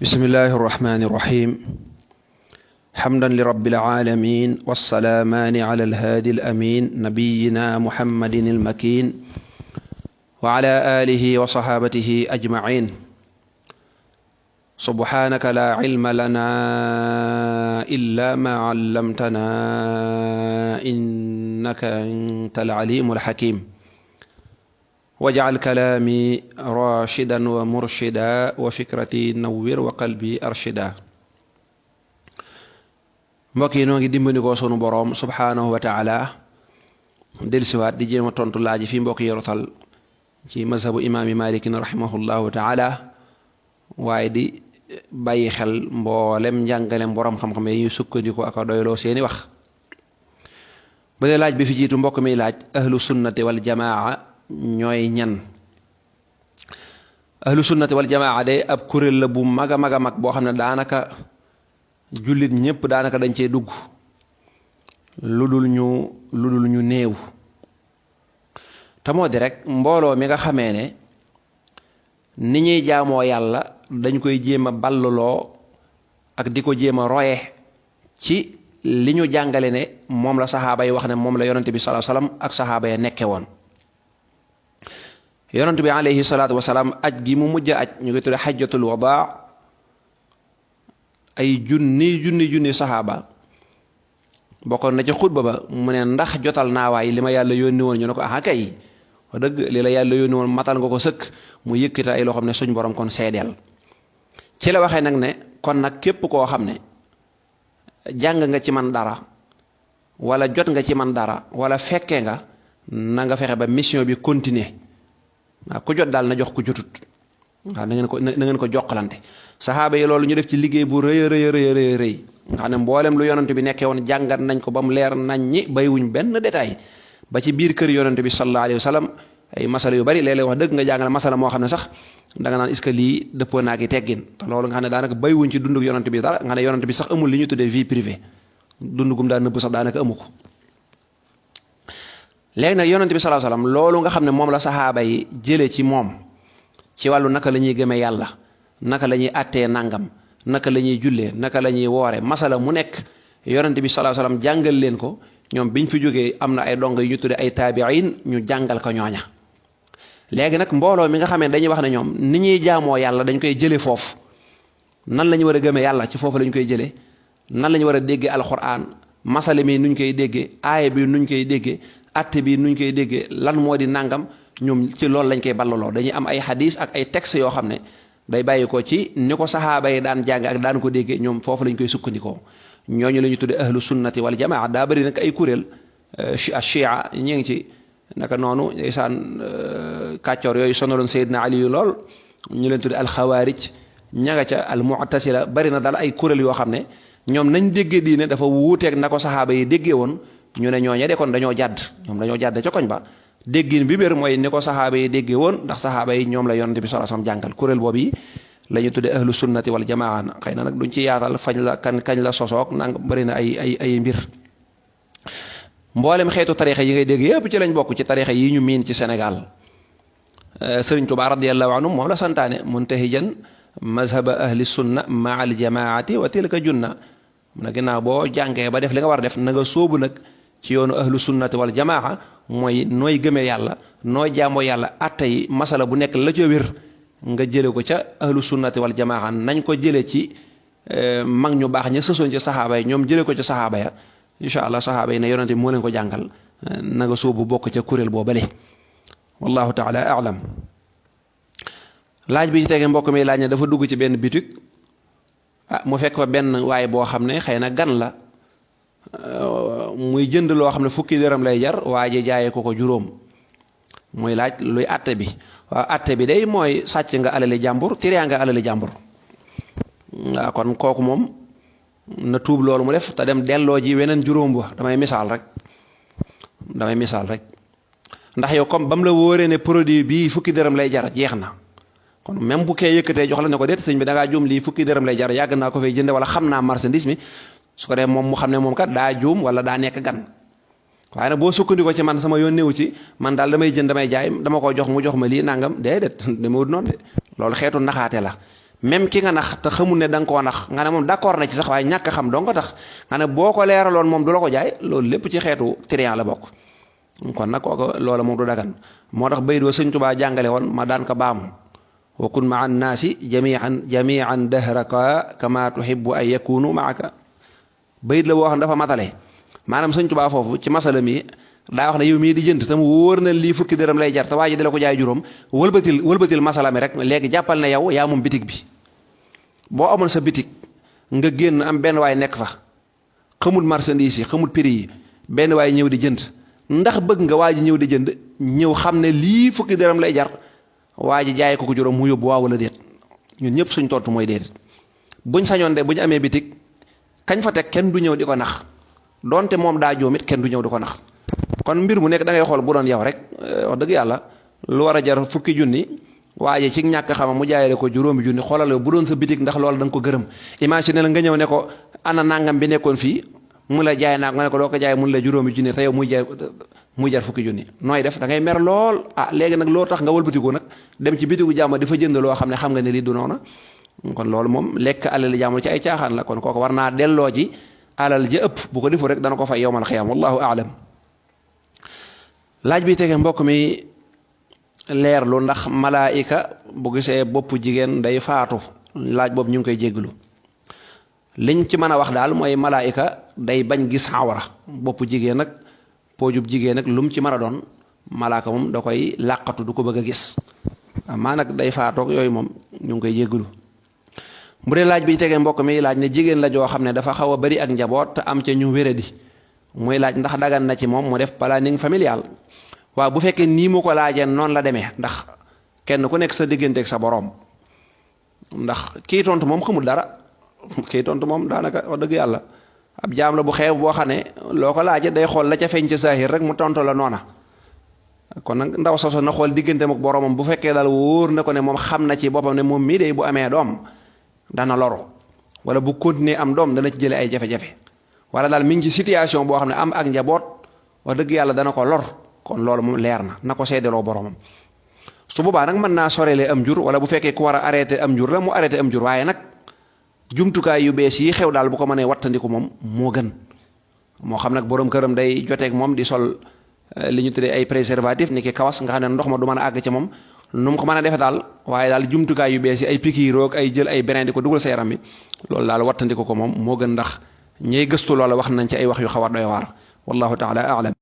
بسم الله الرحمن الرحيم حمدا لرب العالمين والسلامان على الهادي الأمين نبينا محمد المكين وعلى آله وصحابته أجمعين سبحانك لا علم لنا إلا ما علمتنا إنك أنت العليم الحكيم واجعل كلامي راشدا ومرشدا وفكرتي نوّر وقلبي أرشدا mbokk yi noo ngi dimbandikoo sunu boroom subhaanahu wa taala dellusiwaat di jéem a tontu laaj fi mbokk yi rotal ci mazhabu imaami malikin rahimahullahu taala waaye di bàyyi xel mboolem njàngalem boroom xam-xam yi ñu sukkandiku ak a doyloo seeni wax. ba dee laaj bi fi jiitu mbokk mi laaj ahlu sunnati wal jamaa ñooy ñan. ahlu sunnati wal jamaa de ab kuréel la bu mag a mag boo xam ne daanaka jullit ñëpp daanaka dañ cee dugg lu dul ñu néew te moo di rek mbooloo mi nga xamee ne ni ñuy jaamoo yàlla dañ koy jéem a balluloo ak di ko jéem a roye ci li ñu jàngale ne moom la saxaaba yi wax ne moom la yonent bi sallallahu alayhi wasallam ak saxaaba ya nekke woon. yonent bi alayhi salaatu wasalaam aj gi mu mujj aj ñu ngi tudde xajjatul wadaa ay junni saxaaba bokkoon na ci xutba ba mu ne ndax jotal naa waay li ma yàlla yónni woon ñu ne ko aha kay wax dëgg li la yàlla yónni woon matal nga ko sëkk mu yëkkati ay loo xam ne suñ borom kon seedeel ci la waxee nag ne kon nag képp koo xam ne jàng nga ci man dara wala jot nga ci man dara wala fekkee nga na nga fexe ba mission bi continuer waaw ku jot daal na jox ku jotut waaw na ngeen ko jokkalante saxaaba yi loolu ñu def ci liggéey bu rëy nga xam ne mboolem lu yonent bi nekkee woon jàngat nañ ko ba mu leer nañ ñi baywuñ benn détail ba ci biir kër yonent bi sallallahu alayhi wa sallam ay masala yu bari léeg-léeg wax dëgg nga jàngale masala moo xam ne sax da nga naan est-ce que lii dëppoo naa ki teggin te loolu nga xam ne daanaka baywuñ ci dunduk yonent bi dara nga xam ne yonent bi sax amul li ñu tuddee vie privée dund gum daan nëbb sax daanaka amu ko. léegi nag yonent bi sallallahu alayhi wa sallam loolu nga xam ne moom la saxaaba yi jëlee ci moom ci wàllu naka la ñuy gëmee yàlla naka la ñuy àttee nangam naka la ñuy jullee naka la ñuy woore masala mu nekk yonent bi sallallahu alayhi wasallam jàngal leen ko ñoom biñ fi jógee am na ay dong yu ñu tudde ay taabiin ñu jàngal ko ñooña. léegi nag mbooloo mi nga xamee dañuy wax ne ñoom ni ñuy jaamoo yàlla dañ koy jëlee foofu nan la ñu war a gëmee yàlla ci foofu la ñu koy jëlee nan la ñu war a déggee alxuraan masala mi nuñ koy déggee aaya bi nuñ koy déggee atte bi nuñ koy déggee lan moo di nangam ñoom ci loolu lañ koy ballaloo dañuy am ay hadis ak ay textes yoo xam ne day bàyyi ko ci ni ko saxaaba yi daan jàng ak daan ko déggee ñoom foofu lañ koy sukkandikoo ñooñu la ñu tuddee ahlu sunnati wal jamaa daa bëri nag ay kuréel chia ñu ngi ci naka noonu ndeysaan kàccoor yooyu sonaloon Seydina Ali yu lool ñu leen tuddee alxawaarij ña nga ca al mu'tasila bëri na daal ay kuréel yoo xam ne ñoom nañ déggee diine dafa wuuteeg na ko saxaaba yi déggee woon ñu ne ñooñe de kon dañoo jàdd ñoom dañoo jàdd ca koñ ba déggin bi bér mooy ni ko saxaaba yi déggee woon ndax saxaaba yi ñoom la yonent bi sallallahu alayhi wasallam jàngal kuréel boobu yi la ñu tuddee ahlu sunnati wal jamaa xëy na nag duñ ci yaatal fañ la kañ la sosoog nang bëri na ay mbir. mboolem xeetu tarixa yi ngay dégg yëpp ci lañ bokk ci tarixa yi ñu miin ci Sénégal Sëriñ Tuubaa radiyallahu anhu moom la santaane muntahijan mazhaba ahli sunna maa al jamaati wa tilka junna mu ne ginnaaw boo jàngee ba def li nga war a def na nga sóobu nag ci yoonu ahlu sunnati wal jamaa mooy nooy gëmee yàlla nooy jaamoo yàlla atte yi masala bu nekk la ca wér nga jële ko ca ahlu sunnati wal jamaa nañ ko jële ci mag ñu baax ña sësoon ci saxaaba yi ñoom jële ko ci saxaaba ya incha allah saxaaba yi ne yonente bi moo leen ko jàngal na nga soobu bokk ca kuréel boobale wallahu taala a'lam. laaj bi ci tege mbokk mi laaj ne dafa dugg ci benn bitik mu fekk fa benn waaye boo xam ne xëy na gan la muy jënd loo xam ne fukki dërëm lay jar waa ji jaayee ko juróom muy laaj luy atte bi waaw atte bi day mooy sàcc nga alali jàmbur tiriyaa nga alali jàmbur waaw kon kooku moom na tuub loolu mu def te dem delloo ji weneen juróom ba damay misaal rek ndax yow comme ba mu la wóoree ne produit bii fukki dërëm lay jar jeex na kon même bu kee yëkkatee jox la ne ko déet sëñ bi da ngaa juum lii fukki dërëm lay jar yàgg naa ko fay jënde wala xam naa marchandise mi su ko dee moom mu xam ne moom kat daa juum wala daa nekk gan waaye nag boo sukkandikoo ci man sama yoon néew ci man daal damay jënd damay jaay dama ko jox mu jox ma lii nangam déedéet dama wut noonu de loolu xeetu naxaate la même ki nga nax te xamul ne da nga koo nax nga ne moom d'accord na ci sax waaye ñàkk xam dong ko tax nga ne boo ko leeraloon moom du la ko jaay loolu lépp ci xeetu trian la bokk kon nag kooku loola moom du dagan moo tax bayit wa Sëñ Tuubaa jàngale woon ma daan ko baamu wa kun maa annaasi jamian dahraka kama tuhibbu an yakunu maaka bayit la boo xam dafa matale maanaam Sëñ Tuubaa foofu ci masala mi daa wax ne yow mii di jënd tam wóor na lii fukki dërëm lay jar te waa ji dala ko jaay juróom wëlbatil masala mi rek léegi jàppal ne yow yaa moom bitig bi boo amoon sa bitig nga génn am benn waay nekk fa xamul marchandise yi xamul prix yi benn waay ñëw di jënd ndax bëgg nga waa ji ñëw di jënd ñëw xam ne lii fukki dërëm lay jar waa ji jaay ko juróom mu yóbbu waaw wala déet ñun ñëpp suñ tontu mooy déet buñ sañoon de bu ñu amee bitig kañ fa teg kenn du ñëw di ko nax donte moom daa joom it kenn du ñëw di ko nax kon mbir mu nekk da ngay xool bu doon yow rek wax dëgg yàlla lu war a jar fukki junni waaye ci ñàkk xama mu jaayale ko juróomi junni xoolal bu doon sa bitig ndax loolu da nga ko gërëm imagine la nga ñëw ne ko ana nangam bi nekkoon fii mu la jaay naa nga ne ko doo ko jaay mun la juróomi junni te yow muy jar fukki junni nooy def da ngay mer lool léegi nag loo tax nga wëlbatiku nag dem ci bitigu jàmm di fa jënd loo xam ne xam nga ne lii du noona kon loolu moom lekk alal jàmm ci ay caaxaan la kon kooku war naa delloo ji alal ja ëpp bu ko defu rek dana ko fay yowmal xiyaam wallahu aalam laaj bi tege mbokk mi leerlu ndax malaayika bu gisee boppu jigéen day faatu laaj boobu ñu ngi koy jégglu liñ ci mën a wax daal mooy malaayika day bañ gis awra boppu jigéen nag poojub jigéen nag lu mu ci mën a doon malaaka moom da koy làqatu du ko bëgg a gis amaa nag day faatoog yooyu moom ñu ngi koy jégglu bu dee laaj bi tege mbokk mi laaj ne jigéen la joo xam ne dafa xaw a bari ak njaboot te am ca ñu wéradi muy laaj ndax dagan na ci moom mu def planning familial waaw bu fekkee nii mu ko laajee noonu la demee ndax kenn ku nekk sa digganteeg sa boroom ndax kii tontu moom xamul dara kii tontu moom daanaka wax dëgg yàlla ab jaam la bu xeeb boo xam ne loo ko laajee day xool la ca feeñ ca saahir rek mu tontu la noona kon nag ndaw soso na xool digganteem ak boroomam bu fekkee daal wóor na ko ne moom xam na ci boppam ne moom mii de bu amee doom dana loru wala bu continuer am doom dana ci jëlee ay jafe-jafe wala daal mi ngi ci situation boo xam ne am ak njaboot wax dëgg yàlla dana ko lor kon loolu moom leer na ko seedeloo boromam su boobaa nag mën naa sorelee am jur wala bu fekkee ku war a arrêté am jur la mu arrêté am jur waaye nag jumtukaay yu bees yi xew daal bu ko mënee wattandiku moom moo gën moo xam nag borom këram day joteeg moom di sol li ñu tuddee ay préservatif ni ki kawas nga xam ne ndox ma du mën a àgg ci moom nu mu ko mën a defee daal waaye daal jumtukaay yu bees yi ay pikiiroog ay jël ay beneen di ko dugal sa yaram bi loolu daal wattandiku ko moom moo gën ndax ñey gëstu loola wax nañ ci ay wax yu xaw a doy waar wallahu taala aalam